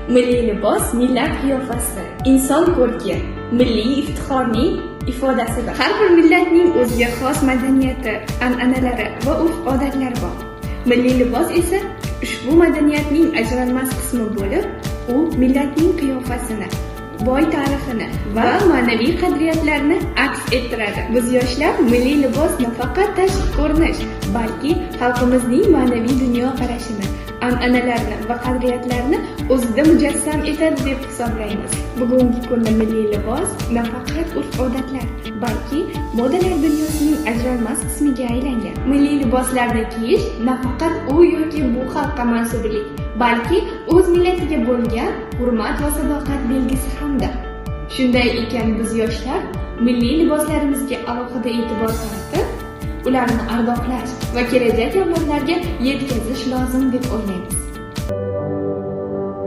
Milliy libos millat qiyofasi, inson ko'rki, milliy iftixorning ifodasidir. Har bir millatning o'ziga xos madaniyati, an'analari va urf-odatlari bor. Milliy libos esa ushbu madaniyatning ajralmas qismi bo'lib, u millatning qiyofasini, boy tarixini va ma'naviy qadriyatlarni aks ettiradi. Biz, yoshlar, milliy libos nafaqat tashqi ko'rinish, balki xalqimizning ma'naviy dunyoqarashini, an'analarni va qadriyatlarni o'zida mujassam etadi deb hisoblaymiz. Bugungi kunda milliy libos nafaqat urf-odatlar, balki modalar dunyosining ajralmas qismiga aylangan. Milliy liboslarni kiyish nafaqat u yoki bu xalqqa mansublik, balki o'z millatiga bo'lgan hurmat va sadoqat belgisi hamdir. Shunday ekan, biz, yoshlar, milliy liboslarimizga alohida e'tibor qaratib, ularni ardoqlash va kelajak avlodlarga yetkazish lozim deb o'ylaymiz.